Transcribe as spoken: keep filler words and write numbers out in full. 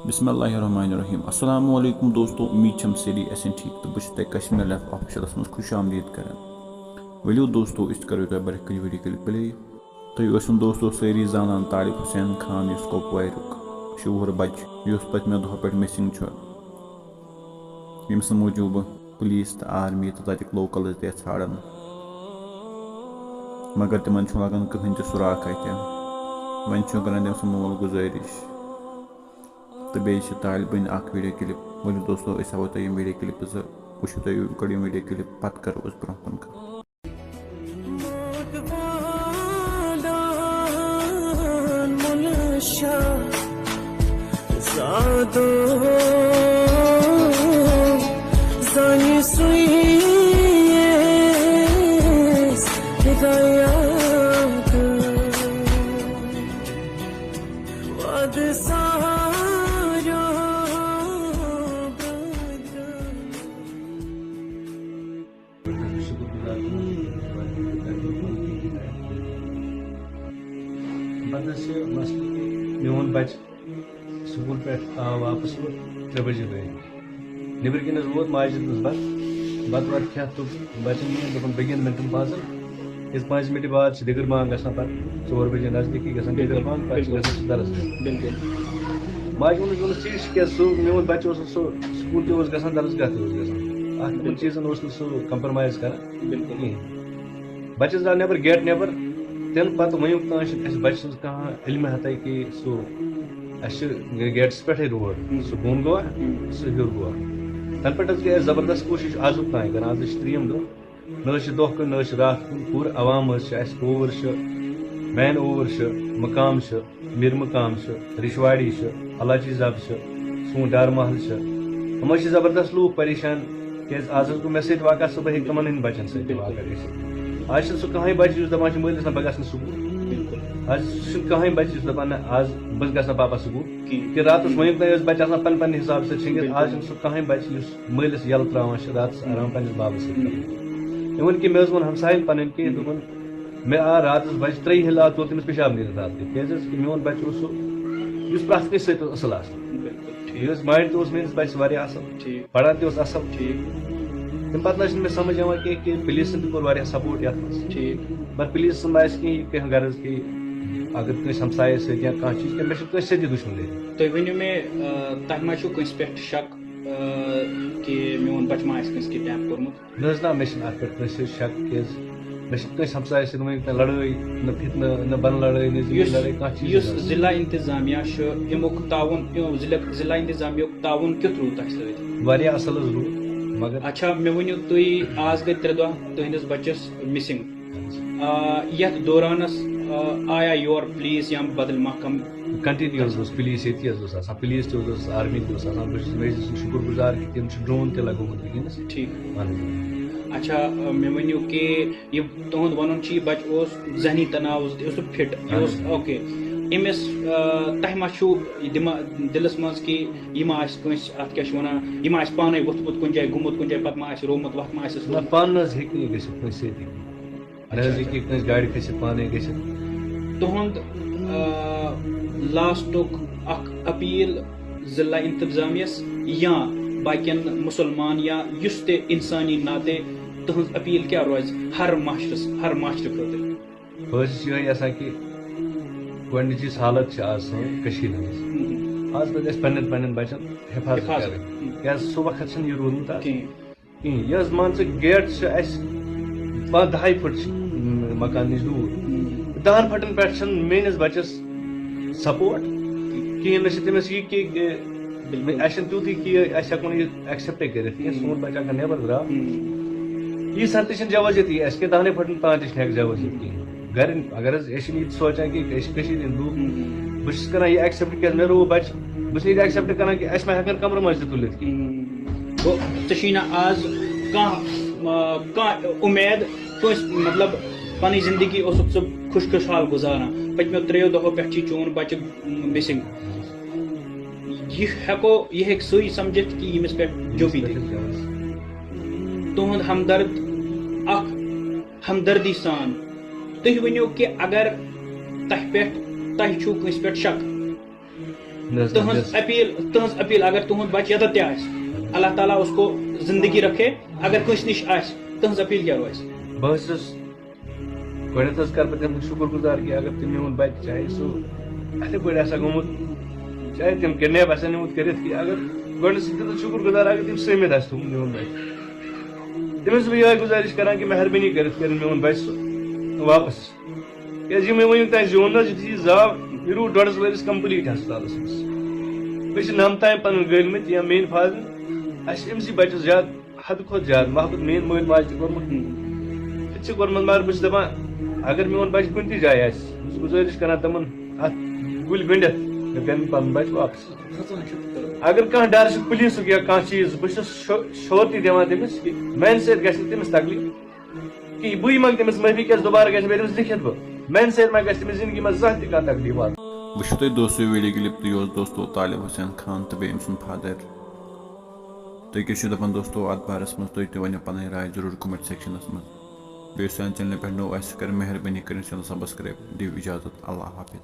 بسم اللہ الرحمن الرحیم۔ السلام علیکم دوستو، امید چھم سٲری آسن ٹھیک تہٕ بہٕ چھُس تۄہہِ کشمیر لائف آفیشلس منٛز خوش آمدید کران۔ ؤلِو دوستو، أسۍ کرو تۄہہِ برٛونٛہہ کنہِ ویڈیو کلپ پلے۔ تُہۍ ٲسِو دوستو سٲری زانان طالب حسین خان، یُس کۄپوارُک شوٗر بچہِ، یُس پٔتمہِ دۄہ پٮ۪ٹھ مسنگ چھُ، ییٚمہِ سٕنٛدِ موٗجوٗب پولیس تہٕ آرمی تہٕ تتِکۍ لوکلز تہِ ژھانڈان، مگر تِمن چھُنہٕ لگان کٕہٕنۍ تہِ سراغ اتہِ۔ وۄنۍ چھُ کران تٔمۍ سُنٛد مول گُزٲرِش تہٕ بیٚیہِ چھِ طالبٕنۍ اکھ ویڈیو کلپ۔ ؤلِو دوستو، أسۍ ہاوو تۄہہِ یِم ویڈیو کلپہٕ زٕ، وٕچھِو تُہۍ یِم، کٔڑِو یِم ویڈیو کلپ، پتہٕ کرو أسۍ برٛونٛہہ کُن کتھ۔ زادو زانہِ سُے ییٚس ہدایت وعدٕ سارو بدل۔ شُکُر گُزار تُہُنٛد۔ پَتہٕ حظ چھِ مسلہٕ کہِ میون بَچہٕ سکوٗل پٮ۪ٹھ آو واپَس، ووت ترٛےٚ بَجے بٲگۍ۔ نیٚبرٕ کِنۍ حظ ووت ماجہِ دیُتنَس بَتہٕ، بَتہٕ وَتہٕ کھٮ۪تھ توٚگ بَچَن نِیُن، دوٚپُن بٔگِن مِنٹَن پانٛژَن۔ یُس پانٛژِ مِنٹہِ بعد چھِ دِگر بانٛگ گژھان، پَتہٕ ژور بَجے نزدیٖکی گژھان دِگر بانٛگ، پَتہٕ چھِ گژھان سُہ دَرس پٮ۪ٹھ۔ بِلکُل۔ ماجہِ ووٚنُس، ووٚنُس، "ژٕ چھُکھ کیٛاہ سُہ؟" مےٚ ووٚن، "بَچہٕ اوسُس سُہ سکوٗل تہِ اوس گژھان، دَرس گاہ تہِ اوس گژھان۔ اَتھ تِمَن بِلکُل۔ چیٖزَن اوس نہٕ سُہ compromise کران بِلکُل۔ کِہیٖنۍ۔" بَچَس درٛاو نٮ۪بر، گیٹ نٮ۪بر، تَمہِ پَتہٕ وۄنۍ یُک تام چھِنہٕ اَسہِ بَچہٕ سٕنٛز کانٛہہ علمِ ہَتَے کہِ سُہ، اَسہِ چھِ گیٹَس پٮ۪ٹھٕے روڈ، ہُم۔ سُہ بۄن گوٚوا، ہُم۔ سُہ ہیوٚر گوٚوا۔ تَنہٕ پٮ۪ٹھ حظ گٔے اَسہِ زبردست کوٗشِش آزُک تام کران، آز حظ چھِ ترٛیٚیِم دۄہ۔ نہ حظ چھِ دۄہ کُن، نہ حظ چھِ راتھ کُن، پوٗرٕ عوام حظ چھِ اَسہِ، کھووُر چھِ، مین اوور چھِ، مقام چھِ، میر مقام چھِ، رِشواڑی چھِ، الاچی زب چھِ، سون ڈار محل چھِ۔ یِم حظ چھِ زبردست لوٗکھ پریشان، کیٛازِ آز حظ گوٚو مےٚ سۭتۍ واقعہ، صُبحٲے ہیٚکہِ تِمن ہٕنٛدۍ بَچَن سۭتۍ تہِ واقعہ گٔژھِتھ۔ آز چھِنہٕ سُہ کٕہٕنۍ بَچہٕ یُس دَپان چھُ، "مٲلِس نہ بہٕ گژھٕ نہٕ سکوٗل۔" بِلکُل۔ آز چھُنہٕ کٕہٕنۍ بَچہٕ یُس دَپان، "نہ، آز بہٕ گژھٕ نہٕ پاپا سکوٗل۔" کِہیٖنۍ۔ کہِ راتَس وۄنۍ یُک تام ٲسۍ بَچہٕ آسان پَنٕنۍ پَنٕنۍ حِساب سۭتۍ شِنٛگِتھ، بِلکُل۔ آز چھُنہٕ سُہ کٕہٕنۍ بَچہٕ یُس مٲلِس یَلہٕ ترٛاوان چھِ راتَس آرام پنٛنِس بابَس سۭتۍ۔ اِوٕن کہِ مےٚ حظ ووٚن ہمسایَن پَنٕنۍ کہِ دوٚپُن، مےٚ آو راتَس بَچہٕ ترٛیٚیہِ ہِلہِ آو توتہِ تٔمِس پِشاب نیٖرِتھ راتَس کیٛازِ حظ کہِ میون بَچہٕ اوس سُہ یُس پرٛٮ۪تھ کٲنٛسہِ سۭتۍ اوس اَصٕل آسان۔ بِلکُل، ٹھیٖک۔ یہِ اوس مایِنٛڈ تہِ اوس میٛٲنِس بَچَس واریاہ اَصٕل، ٹھیٖک۔ پَران تہِ اوس اَصٕل۔ ٹھیٖک۔ تَمہِ پَتہٕ نہ حظ چھِنہٕ مےٚ سَمٕجھ یِوان کینٛہہ کہِ پُلیٖسَن تہِ کوٚر واریاہ سَپوٹ یَتھ منٛز۔ ٹھیٖک۔ مگر پُلیٖسَن باسہِ کینٛہہ یہِ کینٛہہ غرض کہِ اگر کٲنٛسہِ ہمسایَس سۭتۍ یا کانٛہہ چیٖز کینٛہہ، مےٚ چھُنہٕ کٲنٛسہِ سۭتۍ تہِ دُشمنی۔ تُہۍ ؤنِو مےٚ، آ، تۄہہِ ما چھُو کٲنٛسہِ پٮ۪ٹھ شک، آ، کہِ میون بَچہٕ ما آسہِ کٲنٛسہِ کِڈنیپ کوٚرمُت؟ نہ حظ نہ، مےٚ چھِنہٕ اَتھ پٮ۪ٹھ کٲنٛسہِ سۭتۍ شک، کیٛازِ مےٚ چھِنہٕ کٲنٛسہِ ہمسایَس سۭتۍ وٕنیُک تام لڑٲے، نہ فِتنہٕ، نہ بَنہٕ لڑٲے، نہ زٔمیٖن یُس، لڑٲے، کانٛہہ چیٖز یُس نہٕ حظ۔ ضلع انتظامیہ چھُ، اَمیُک تعاوُن، یہِ ضلع، ضلع انتظامیہُک تعاوُن کیُتھ روٗد تۄہہِ سۭتۍ؟ واریاہ اَصٕل حظ روٗد، مگر اچھا، مےٚ ؤنِو تُہۍ، آز گٔے ترٛےٚ دۄہ تُہٕنٛدِس بَچَس مِسِنٛگ۔ آ، یَتھ دورانَس، آ، آیا یور پُلیٖس یا بدل محکم؟ کنٹینیو حظ اوس پُلیٖس ییٚتی حظ اوس آسان، پُلیٖس تہِ حظ اوس، آرمی تہِ اوس آسان۔ بہٕ چھُس، مےٚ چھُس شُکُر گُزار کہِ تٔمۍ چھُ ڈرون تہِ لگومُت وٕنکیٚنَس۔ ٹھیٖک۔ اَہَن حظ۔ اچھا، آ، مےٚ ؤنِو کہِ یہِ تُہُنٛد وَنُن چھُ، یہِ بَچہٕ اوس ذہنی تناوُس، یہِ اوس فِٹ، یہِ اَہَن اوس حظ۔ اوکے۔ أمِس، آ، تۄہہِ ما چھُو یہِ دِما-، دِلَس منٛز کہِ یہِ ما آسہِ کٲنٛسہِ، اَتھ کیٛاہ چھِ وَنان، یہِ ما آسہِ پانَے ووٚتھمُت کُنہِ جایہِ، گوٚمُت کُنہِ جایہِ، پَتہٕ ما آسہِ روومُت، وَتھ ما آسٮ۪س نہ، روومُت؟ پانہٕ نہ حظ ہیٚکہِ نہٕ یہِ گٔژھِتھ کٲنٛسہِ سۭتۍ۔ نہ حظ اچھا، ہیٚکہِ یہِ کٲنٛسہِ گاڑِ کھٔسِتھ پانَے گٔژھِتھ۔ تُہُنٛد، آ، لاسٹُک اکھ اپیل ضلع انتظامیہس یا باقین مُسلمان یا یُس تہِ انسٲنی ناطے تُہٕنٛز اپیل کیٛاہ روزِ ہر معاشرس، ہر معاشرٕ خٲطرٕ؟ بہٕ حظ چھُس یِہوٚے یژھان کہِ گۄڈٕنِچ یُس حالت چھِ آز سٲنۍ کٔشیٖرِ ہٕنٛز، مہم۔ آز پَزِ اَسہِ پنٛنٮ۪ن پنٛنٮ۪ن بَچَن حفاظت حفاظت۔ کَرٕنۍ، مہم۔ کیٛازِ سُہ وقت چھُنہٕ یہِ روٗدمُت آز۔ کِہیٖنۍ۔ کِہیٖنۍ۔ یہِ حظ مان ژٕ گیٹ چھِ اَسہِ پانٛژھ دَہَے فُٹ چھِ مکان نِش دوٗر۔ دَہَن فُٹَن پٮ۪ٹھ چھِنہٕ میٛٲنِس بَچَس سپوٹ کِہیٖنۍ۔ نہ چھِ تٔمِس یہِ کہِ، کہِ بِلکُل۔ اَسہِ چھِنہٕ تیوٗتٕے کہِ أسۍ ہٮ۪کو نہٕ یہِ ایکسیپٹے کٔرِتھ کینٛہہ۔ سون بَچہٕ اگر نٮ۪بَر درٛاو، ییٖژ ہَن تہِ چھِنہٕ جواز ییٚتہِ اَسہِ کینٛہہ، دَہَنٕے فُٹَن تام تہِ چھِنہٕ ہٮ۪کھ جواز ییٚتہِ کِہیٖنۍ۔ گَرِ اگر حظ أسۍ چھِنہٕ یہِ تہِ سونٛچان کہِ أسۍ چھِ کٔشیٖرِ ہِنٛدۍ لوٗکھ، بہٕ چھُس کَران یہِ ایکسیپٹ کیٛازِ مےٚ روو بَچہٕ، بہٕ چھُس نہٕ یہِ تہِ ایکسیپٹ کَران کہِ اَسہِ ما ہٮ۪کَن کَمرٕ منٛز تہِ تُلِتھ کِہیٖنۍ۔ گوٚو، ژےٚ چھُے نہٕ آز کانٛہہ، آ، کانٛہہ اُمید کٲنٛسہِ، مطلب، پنٕنۍ زندگی اوسُکھ ژٕ خوش خوشحال گُزاران۔ پٔتمیو ترٛیٚیو دۄہو پٮ۪ٹھ چھُے چون بچہٕ مِسنگ۔ یہِ ہٮ۪کو، یہِ ہیٚکہِ سُے سمجھِتھ کہِ ییٚمِس پٮ۪ٹھ جو بیٖتے۔ تُہُنٛد ہمدرد، اکھ ہمدردی سان، تُہۍ ؤنِو کہِ اگر تۄہہِ پٮ۪ٹھ، تۄہہِ چھُو کٲنٛسہِ پٮ۪ٹھ شک، تُہٕنٛز اپیل، تُہٕنٛز اپیل، اگر تُہُنٛد بچہِ ییٚتٮ۪تھ تہِ آسہِ، اللہ تعالیٰ اس کو زندگی رکھے، اگر کٲنٛسہِ نِش آسہِ، تُہٕنٛز اپیل کیٛاہ روزِ؟ بہٕ حظ چھُس گۄڈٕنٮ۪تھ حظ کَرٕ بہٕ تِمَن شُکُر گُزار کہِ اگر تِم میون بَچہِ چاہے سُہ یِتھَے پٲٹھۍ آسہِ ہا گوٚمُت، چاہے تِم کِڈنیپ آسہِ ہا نیوٗمُت کٔرِتھ کہِ اگر گۄڈٕنٮ۪تھ چھُس بہٕ تِمَن شُکُر گُزار اگر تِم سٔمِتھ آسہِ تھوٚمُت میون بَچہِ۔ تٔمِس چھُس بہٕ یِہوٚے گُزٲرِش کَران کہِ مہربٲنی کٔرِتھ کٔرِنۍ میون بَچہِ سُہ واپَس۔ کیٛازِ یہِ مےٚ ؤنِو تۄہہِ زیوٗن نہ حظ، یُتھُے یہِ زاو، یہِ روٗد ڈۄڈَس ؤرِیَس کَمپٕلیٖٹ ہَسپَتالَس منٛز۔ أسۍ چھِ نَمتامہِ پَنٕنۍ گٔلمٕتۍ یا میٛٲنۍ فادر، اَسہِ چھِ أمۍ سٕے بَچَس زیادٕ، حدٕ کھۄتہٕ زیادٕ محبت میٛٲنۍ مٲلۍ ماجہِ تہِ کوٚرمُت۔ تہِ تہِ کوٚرمُت، مگر بہٕ چھُس دَپان، اگر میون بَچہِ کُنہِ تہِ جایہِ آسہِ، بہٕ چھُس گُزٲرِش کَران تِمَن اَتھ گُلۍ گٔنٛڈِتھ، مےٚ کَرن پَنُن بَچہِ واپَس۔ اگر کانٛہہ ڈَر چھُ پُلیٖسُک یا کانٛہہ چیٖز، بہٕ چھُس شو-، شورتی دِوان تٔمِس کہِ میٛانہِ سۭتۍ گژھِ نہٕ تٔمِس تکلیٖف کِہیٖنۍ۔ بٕے منٛگہٕ تٔمِس معٲفی، کیٛازِ دُبارٕ گژھِ مےٚ تٔمِس لیکھِتھ بہٕ، میٛانہِ سۭتۍ ما گژھِ تٔمِس زِندگی منٛز زانٛہہ تہِ کانٛہہ تکلیٖف واتُن۔ وٕچھِو تُہۍ دوستو، یہِ ویٖڈیو کِلِپ تہٕ یہِ اوس دوستو طالب حسین خان تہٕ بیٚیہِ أمۍ سُنٛد فادر۔ تُہۍ کیٛاہ چھِو دَپان دوستو اَتھ بارَس منٛز؟ تُہۍ تہِ ؤنِو پَنٕنۍ راے ضروٗر comment sectionَس منٛز۔ بیٚیہِ یُس سانہِ channelہِ پٮ۪ٹھ نوٚو آسہِ، سُہ کَرِ مہربٲنی کٔرِتھ channel subscribe۔ دِیِو اِجازت، اللہ حافظ۔